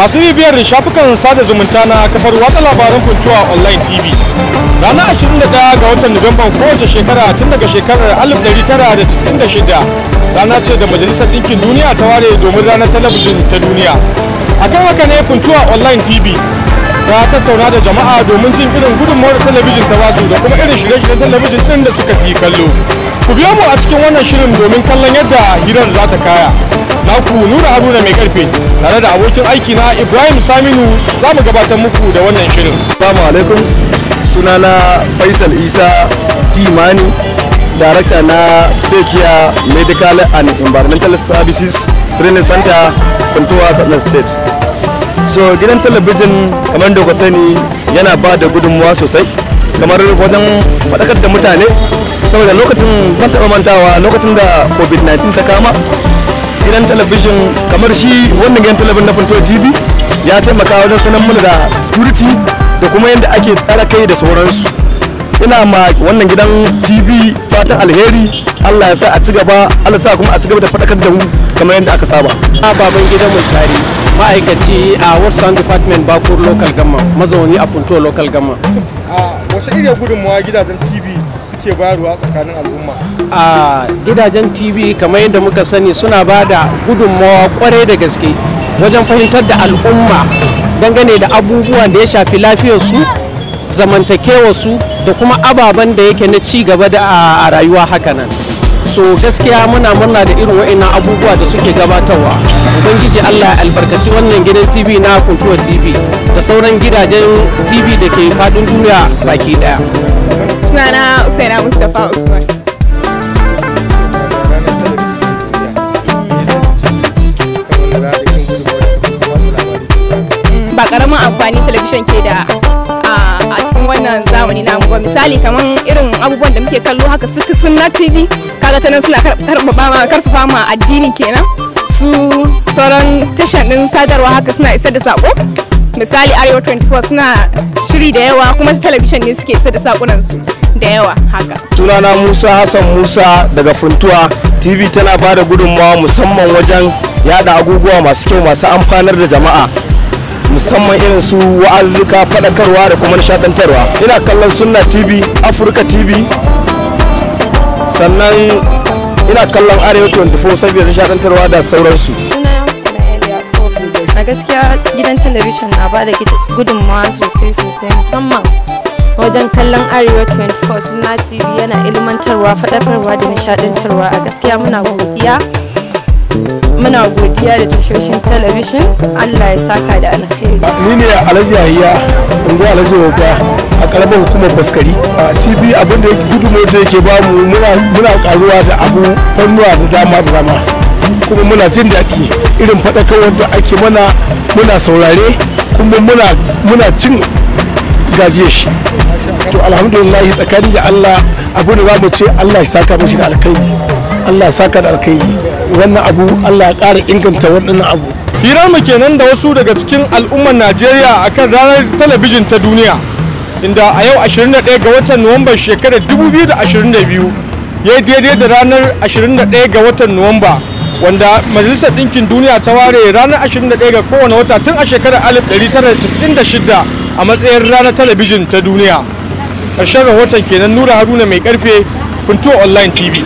Masu bibiyar shafukan sada zumunta na kafar watsa labaran Funtuwa Online TV. Ranar 21 ga watan Nuwamban kowace shekara tun daga shekarar 1996 rana ce da Majalisar Ɗinkin Duniya ta ware domin ranar talabijin ta duniya. Akan haka ne Funtuwa Online TV ta tattauna da jama'a domin jin irin gudunmawar talabijin ta basu da kuma irin shirye-shiryen talabijin ɗin da suka fi kallo. Ku biyo mu a cikin wannan shirin domin kallon yadda hirar za ta kaya. Naku Nura Haruna Mai Karfe tare da abokin aiki na Ibrahim Saminu za mu gabatar muku da wannan shirin. Assalamu alaikum, sunana Faisal Isa Dimani, darakta na Bekiya Medical and Environmental Services Training Center, Funtuwa, Katsina State. So gidan talabijin, kamar da ku sani, yana ba da gudunmuwa sosai kamar wajen faɗakar da mutane, saboda lokacin ban taɓa mantawa lokacin da COVID-19 ta kama, gidan talabijin kamar shi wannan gidan talabijin na Funtuwa TV ya taimaka wajen sanar mana da security da kuma yadda ake tsara kai da sauransu. Ina ma wannan gidan TV fatan alheri, Allah ya sa a ci gaba, Allah sa kuma a ci gaba da faɗakar da mu kamar yadda aka saba. Baban gidan Mutari, ma'aikaci a Wasan Department, Bakor Local Government, mazauni a Funtuwa Local Government. A wace irin gudunmawa gidajen TV suke bayarwa tsakanin al'umma? A gidajen TV, kamar yadda muka sani, suna ba da gudunmawa kwarai da gaske wajen fahimtar da al'umma dangane da abubuwan da ya shafi lafiyarsu, zamantakewarsu da kuma ababen da yake na ci gaba da a rayuwa hakanan. So gaskiya muna murna da irin wa'annan abubuwa da suke gabatarwa. Ubangiji Allah ya albarkaci wannan gidan TV na Funtuwa TV da sauran gidajen TV da ke faɗin duniya baki daya. Sunana Usaina Mustapha Usman. Ranar talabijin ta duniya, me za ki ce kan wannan rana da irin gudunmawar da kafofin watsa labarai ke bayarwa? Ba karamin amfani talabijin ke da a cikin wannan zamani namu ba. Misali, kamar irin abubuwan da muke kallo haka, su Sunna TV, kaga ta nan suna karfafa ma addini kenan. Su sauran tashan din sadarwa haka suna isar da sako. Misali, Arewa 24 suna shiri da yawa, kuma talabijin ne suke isar da sakunan su da yawa haka. Sunana Musa Hassan Musa daga Funtuwa. TV tana ba da gudunmawa, musamman wajen yada abubuwa masu kyau masu amfanar da jama'a, musamman irin su wa'azzuka, faɗakarwa da kuma nishaɗantarwa. Ina kallon Sunna TV, Afirka TV, sannan ina kallon Arewa 24 saboda nishaɗantarwa da sauransu. Sunana Husna El Yakub. A gaskiya gidan talabijin na ba da gudunmawa sosai sosai, musamman wajen kallon Arewa 24, Sunna TV. Yana ilmantarwa, faɗakarwa da nishaɗantarwa. A gaskiya muna godiya, muna godiya da tashoshin talabijin. Allah ya saka da alkhairi. Ni ne Alhaji Yahiya, unguwa Alhaji Babba, a karamar hukumar Faskari. A TV, abin da gudunmawar da yake ba mu, muna karuwa da abu fannuwa da dama da dama, kuma muna jin daɗi irin faɗakarwar da ake mana. Muna saurare kuma muna cin gajiyar shi. To alhamdulillah, tsakani da Allah, abu da za mu ce, Allah ya saka mashi da alkhairi, Allah ya saka da alkhairi. Wannan abu, Allah ya ƙara inganta wannan abu. Hirar mu kenan da wasu daga cikin al'ummar Najeriya akan ranar talabijin ta duniya, inda a yau 21 ga watan Nuwamban shekarar 2022 ya yi daidai da ranar 21 ga watan Nuwamba, wanda Majalisar Ɗinkin Duniya ta ware ranar 21 ga kowane wata tun a shekarar 1996 a matsayin ranar talabijin ta duniya. Ƙarshen rahoton kenan. Nura Haruna Mai Karfe, Funtuwa Online TV.